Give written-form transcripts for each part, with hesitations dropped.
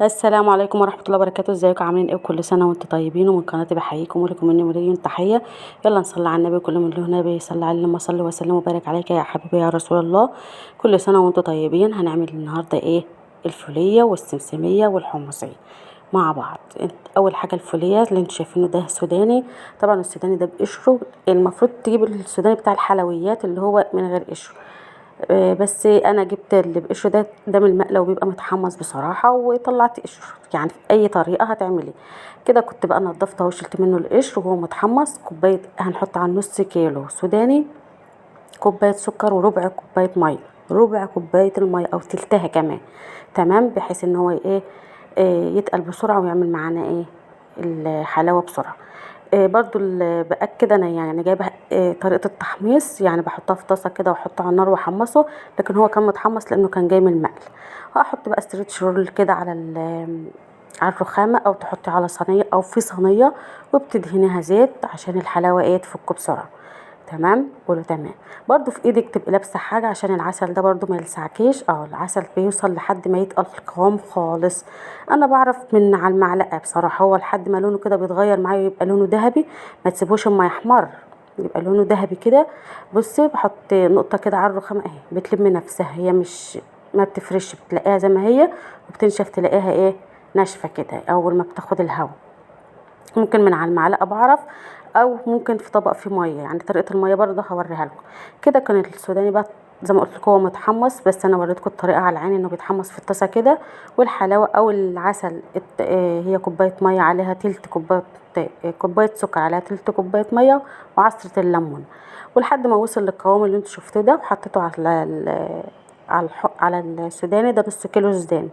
السلام عليكم ورحمة الله وبركاته. ازيكم عاملين ايه؟ كل سنة وانتم طيبين. ومن قناتي بحييكم ولكم مني مليون تحية. يلا نصلي على النبي، كل من له نبي يصلي عليه. اللهم صل وسلم وبارك عليك يا حبيبي يا رسول الله. كل سنة وانتم طيبين. هنعمل النهارده ايه؟ الفوليه والسمسميه والحمصيه مع بعض. اول حاجة الفوليه اللي انتم شايفينه ده سوداني. طبعا السوداني ده بقشره، المفروض تجيب السوداني بتاع الحلويات اللي هو من غير قشرة، بس انا جبت اللي بقشره ده من المقله وبيبقى متحمص بصراحة، وطلعت قشرة. يعني في اي طريقه هتعملي كده. كنت بقى نضفته وشلت منه القشر وهو متحمص. كوباية هنحط على نص كيلو سوداني، كوباية سكر وربع كوباية مية، ربع كوباية المية او تلتها كمان، تمام، بحيث ان هو ايه، يتقل بسرعة ويعمل معانا ايه الحلاوة بسرعة. برضو باكد انا يعني جايبه طريقه التحميص، يعني بحطها في طاسه كده واحطه على النار واحمصه، لكن هو كان متحمص لانه كان جاي من المقل. هحط بقى stretch roll كده على الرخامه، او تحطي على صينية او في صينية، وبتدهنيها زيت عشان الحلاوة ايه تفك بسرعة. تمام، قولوا تمام. برضو في ايدك تبقي لابسه حاجة عشان العسل ده برضو ما يلسعكيش. العسل بيوصل لحد ما يتقل القوام خالص. انا بعرف من على المعلقة بصراحة، هو لحد ما لونه كده بيتغير معايا ويبقى لونه ذهبي. ما تسيبوش اما يحمر، يبقى لونه ذهبي كده. بصي بحط نقطة كده على الرخامه اهي، بتلم نفسها، هي مش ما بتفرش، بتلاقيها زي ما هي، وبتنشف تلاقيها ايه ناشفة كده اول ما بتاخد الهواء. ممكن من على المعلقة بعرف، او ممكن في طبق فيه مية، يعني طريقه المية برضه هوريها لكم. كده كان السوداني بقى زي ما قلت لكم هو متحمص، بس انا وريتكم الطريقة على العين انه بيتحمص في الطاسه كده. والحلاوه او العسل هي كوباية مية عليها تلت كوباية، كوباية سكر عليها تلت كوباية مية وعصره الليمون، ولحد ما وصل للقوام اللي انتوا شفتوه ده. وحطيته على السوداني ده نص كيلو سوداني.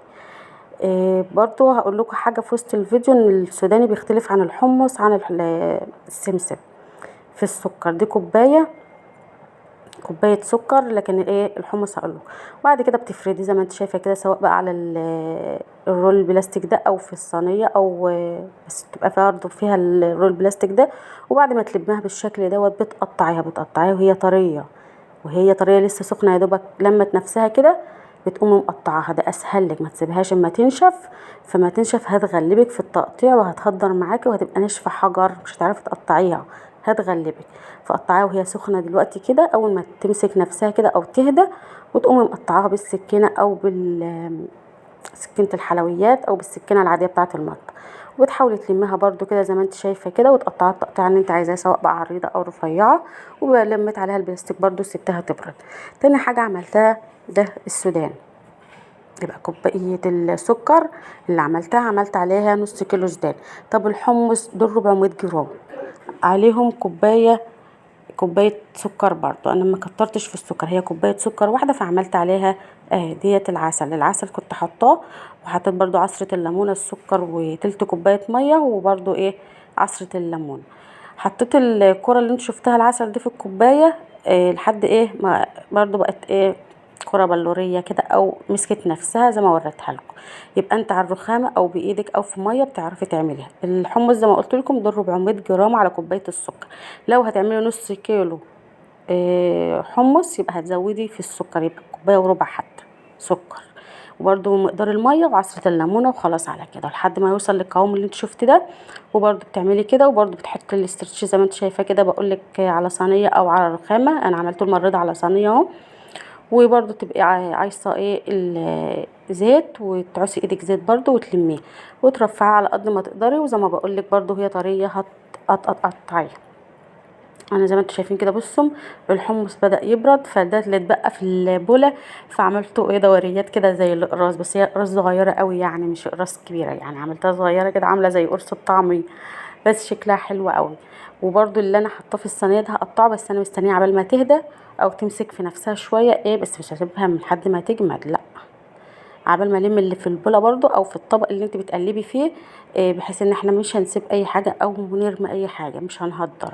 برضو هقول لكم حاجة في وسط الفيديو، ان السوداني بيختلف عن الحمص عن السمسم في السكر. دي كوباية سكر، لكن ايه الحمص هقول لكم. بعد كده بتفردي زي ما انت شايفه كده، سواء بقى على ال roll البلاستيك ده او في الصينية، او بس تبقى فيها برضو فيها ال roll البلاستيك ده. وبعد ما تلمها بالشكل دوت بتقطعيها وهي طرية، وهي طرية لسه سخنة يا دوبك لمت نفسها كده بتقومي مقطعاها. ده اسهل لك، ما تسيبهاش اما تنشف، فما تنشف هتغلبك في التقطيع وهتهدر معاكي وهتبقى ناشفة حجر، مش هتعرفي تقطعيها، هتغلبك. فقطعيها وهي سخنة دلوقتي كده، اول ما تمسك نفسها كده او تهدى، وتقومي مقطعاها بالسكينة او سكينة الحلويات او بالسكينة العادية بتاعه المطبخ. وتحاولي تلميها برده كده زي ما انت شايفه كده، وتقطعيها التقطيع اللي انت عايزاه، سواء بقى عريضة او رفيعة. ولميت عليها البلاستيك برده سبتها تبرد. تاني حاجة عملتها ده السودان، يبقى كوباية السكر اللي عملتها عملت عليها نص كيلو سودان. طب الحمص دول 400 جرام، عليهم كوباية سكر برضو. انا ما كترتش في السكر، هي كوباية سكر واحدة، فعملت عليها ديت العسل. العسل كنت حطاه، وحطيت برضو عصره الليمونه، السكر وتلت كوباية مية، وبرضو ايه عصره الليمون. حطيت الكره اللي انتوا شفتها العسل دي في الكوباية، لحد ايه ما برضو بقت ايه كره بلوريه كده، او مسكت نفسها زي ما وريتها لكم. يبقى انت على الرخامه او بايدك او في مية بتعرفي تعمليها. الحمص زي ما قلت لكم دول 400 جرام على كوباية السكر. لو هتعملي نص كيلو حمص يبقى هتزودي في السكر، يبقى كوباية وربع حتى سكر، وبرده مقدار المية وعصره الليمونه، وخلاص على كده لحد ما يوصل للقوام اللي انت شفتي ده. وبرده بتعملي كده، وبرده بتحطي الاسترتش زي ما انت شايفه كده، بقول لك على صينية او على رخامه. انا عملته المرة دي على صينية اهو. وبرده تبقي عايزه ايه الزيت، وتعصي ايدك زيت برده وتلميه وترفعيه على قد ما تقدري. وزي ما بقول لك برده هي طرية هتقطعيها. انا زي ما انتم شايفين كده بصوا الحمص بدأ يبرد، فده اللي اتبقى في البوله، فعملته ايه دوريات كده زي الاقراص، بس هي اقراص صغيرة قوي يعني مش اقراص كبيرة، يعني عملتها صغيرة كده عامله زي قرص الطعمية، بس شكلها حلو قوي. وبرده اللي انا حاطاه في الصينية ده هقطعه، بس انا مستنيه عبال ما تهدى او تمسك في نفسها شوية ايه، بس مش هسيبها من لحد ما تجمد، لا عبال ما الم اللي في البوله برده او في الطبق اللي انت بتقلبي فيه، بحيث ان احنا مش هنسيب اي حاجة او نرمي اي حاجة، مش هنهدر.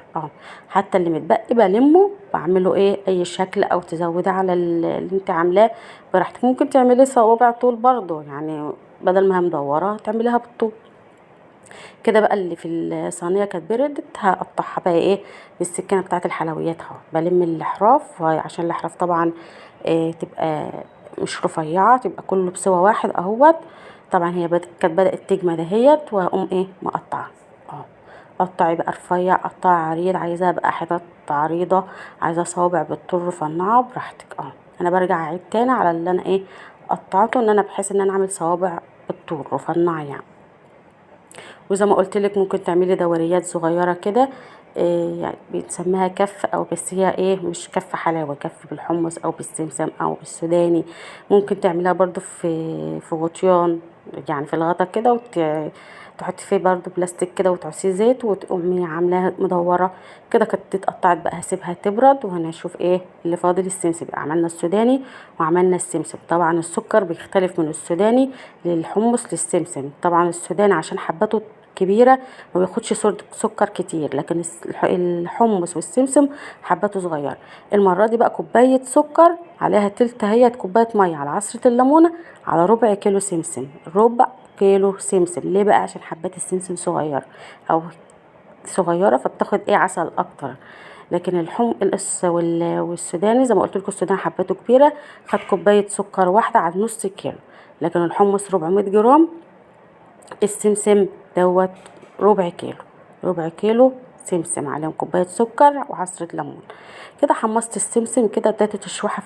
حتى اللي متبقي بلمه بعمله ايه اي شكل، او تزوديه على اللي انت عاملاه براحتك. ممكن تعمليه صوابع طول برده، يعني بدل ما هي مدورة تعمليها بالطول كده. بقى اللي في الصينية كانت بردت هقطعها بقى ايه بالسكينة بتاعه الحلويات اهو. بلم الاحراف عشان الاحراف طبعا تبقى مش رفيعة، تبقى كله بسوى واحد اهوت. طبعا هي كانت بدات تجمد اهيت، وهقوم ايه مقطعه اهو. قطعي بقى رفيع، قطعي عريض، عايزاها بقى حتت عريضة، عايزه صوابع بالطول رفنعه براحتك اهو. انا برجع اعيد تاني على اللي انا ايه قطعته، ان انا بحيث ان انا اعمل صوابع بالطول رفنعه يعني. وزي ما قلت لك ممكن تعملي دوريات صغيرة كده، إيه يعني بنسميها كف، او بس هي ايه مش كف حلاوة، كف بالحمص او بالسمسم او بالسوداني. ممكن تعمليها برضو في غطيان يعني في الغطا كده، وتحطي فيه برضو بلاستيك كده وتعصيه زيت، وتقومي عاملاها مدورة كده. كانت اتقطعت بقى، هسيبها تبرد وهنشوف ايه اللي فاضل. السمسم بقى عملنا السوداني وعملنا السمسم. طبعا السكر بيختلف من السوداني للحمص للسمسم. طبعا السوداني عشان حبته كبيرة ما بياخدش سكر كتير، لكن الحمص والسمسم حبته صغيرة. المرة دي بقى كوباية سكر عليها تلت هي كوباية مية على عصره الليمونه على ربع كيلو سمسم. ربع كيلو سمسم ليه بقى؟ عشان حبات السمسم صغيرة او صغيرة، فبتاخد ايه عسل اكتر. لكن الحمص والسوداني زي ما قلت لكم السوداني حبته كبيرة، خد كوباية سكر واحدة على نص كيلو، لكن الحمص 400 جرام، السمسم دوت ربع كيلو. ربع كيلو سمسم عليهم كوباية سكر وعصره ليمون كده. حمصت السمسم كده، اديته تشويحه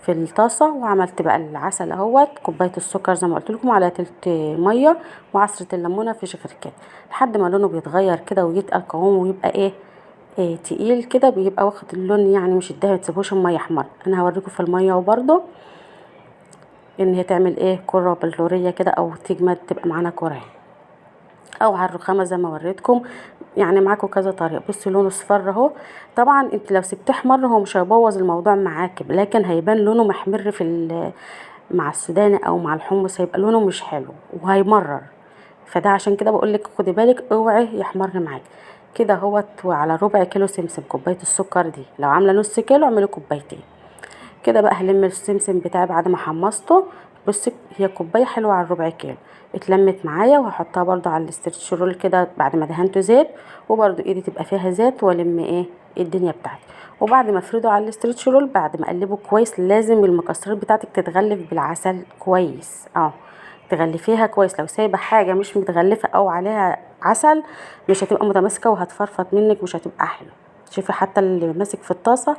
في الطاسه، وعملت بقى العسل اهوت، كوباية السكر زي ما قلت لكم على تلت مية وعصره الليمونه، مفيش غير كده، لحد ما لونه بيتغير كده ويتقل قوامه ويبقى ايه تقيل كده، بيبقى واخد اللون يعني مش الدهب. ما تسيبوش المية احمر، انا هوريكم في المية وبرده ان هي تعمل ايه كره بلوريه كده او تجمد تبقى معانا كره، او على الرخامه زي ما وريتكم. يعني معاكم كذا طريقه. بصي لونه اصفر اهو. طبعا انت لو سبتيه احمر هو مش هيبوظ الموضوع معاكي، لكن هيبان لونه محمر في مع السوداني او مع الحمص، هيبقى لونه مش حلو وهيمرر. فده عشان كده بقول لك خدي بالك اوعي يحمر معاكي كده اهوت. وعلى ربع كيلو سمسم كوباية السكر دي، لو عامله نص كيلو اعملي كوبايتين كده. بقى هلم السمسم بتاعي بعد ما حمصته. بصي هي كوباية حلوة على الربع كيلو، اتلمت معايا، وهحطها برده على ال stretch roll كده بعد ما دهنته زيت، وبرده ايدي تبقى فيها زيت، والم ايه الدنيا بتاعتي. وبعد ما افرده على ال stretch roll، بعد ما اقلبه كويس، لازم المكسرات بتاعتك تتغلف بالعسل كويس تغلفيها كويس. لو سايبه حاجة مش متغلفه او عليها عسل مش هتبقى متماسكة وهتفرفط منك، مش هتبقى حلوة. شوفي حتى اللي ماسك في الطاسه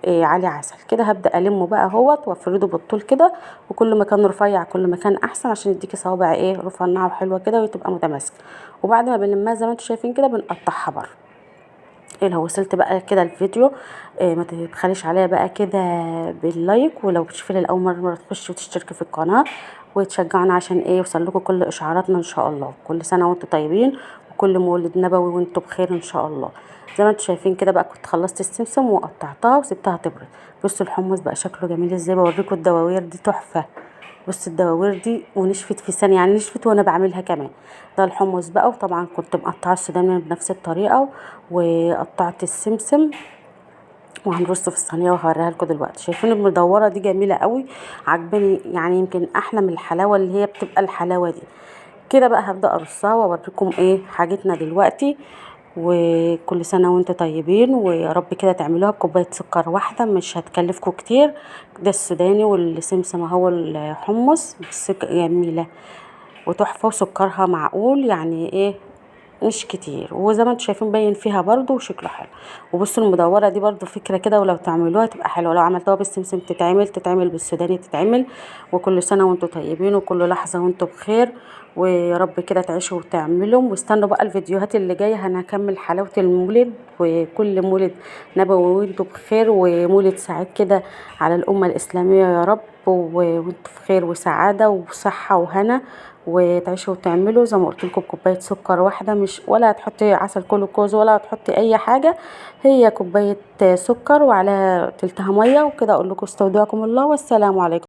إيه عليه عسل كده. هبدا المه بقى اهوت وافرده بالطول كده، وكل ما كان رفيع كل ما كان احسن، عشان يديكي صوابع ايه رفيعة وحلوه كده وتبقى متماسكة. وبعد ما بنلمها زي ما انتم شايفين كده بنقطعها بره. إيه لو وصلت بقى كده الفيديو إيه ما تبخليش عليا بقى كده بال like، ولو بتشوفي لاول مرة تخشي وتشتركي في القناة وتشجعونا عشان ايه يوصل لكم كل اشعاراتنا ان شاء الله. كل سنة وانتم طيبين، وكل مولد نبوي وانتم بخير ان شاء الله. زي ما انتم شايفين كده بقى كنت خلصت السمسم وقطعتها وسبتها تبرد. بصوا الحمص بقى شكله جميل ازاي، بوريكم الدواوير دي تحفة. بصوا الدواوير دي ونشفت في ثانية، يعني نشفت وانا بعملها كمان. ده الحمص بقى، وطبعا كنت مقطعه السوداني بنفس الطريقة، وقطعت السمسم وهنرصه في الصينية وهوريها لكم دلوقتي. شايفين المدوره دي جميلة قوي، عجباني يعني، يمكن احلى من الحلاوة اللي هي بتبقى الحلاوة دي كده. بقى هبدا ارصها واوريكم ايه حاجتنا دلوقتي. وكل سنة وانتم طيبين، ويا رب كده تعملوها بكوبايه سكر واحدة، مش هتكلفكم كتير. ده السوداني والسمسم اهو الحمص، بس جميلة وتحفه، وسكرها معقول يعني ايه مش كتير، وزي ما انتم شايفين باين فيها برضو وشكله حلو. وبصوا المدوره دي برضو فكرة كده، ولو تعملوها تبقى حلوة. لو عملتوها بالسمسم تتعمل بالسوداني تتعمل. وكل سنة وانتم طيبين، وكل لحظة وانتم بخير، ويا رب كده تعيشوا وتعملوا. واستنوا بقى الفيديوهات اللي جاية، هنكمل حلاوة المولد، وكل مولد نبوي وانتم بخير، ومولد سعيد كده على الامة الاسلامية يا رب، وانتم بخير وسعادة وصحة وهنا، وتعيشوا وتعملوا زي ما قلت لكم بكوبايه سكر واحدة، مش ولا هتحطي عسل كلوكوز ولا هتحطي اي حاجة، هي كوباية سكر وعليها تلتها مية وكده. اقول لكم استودعكم الله، والسلام عليكم.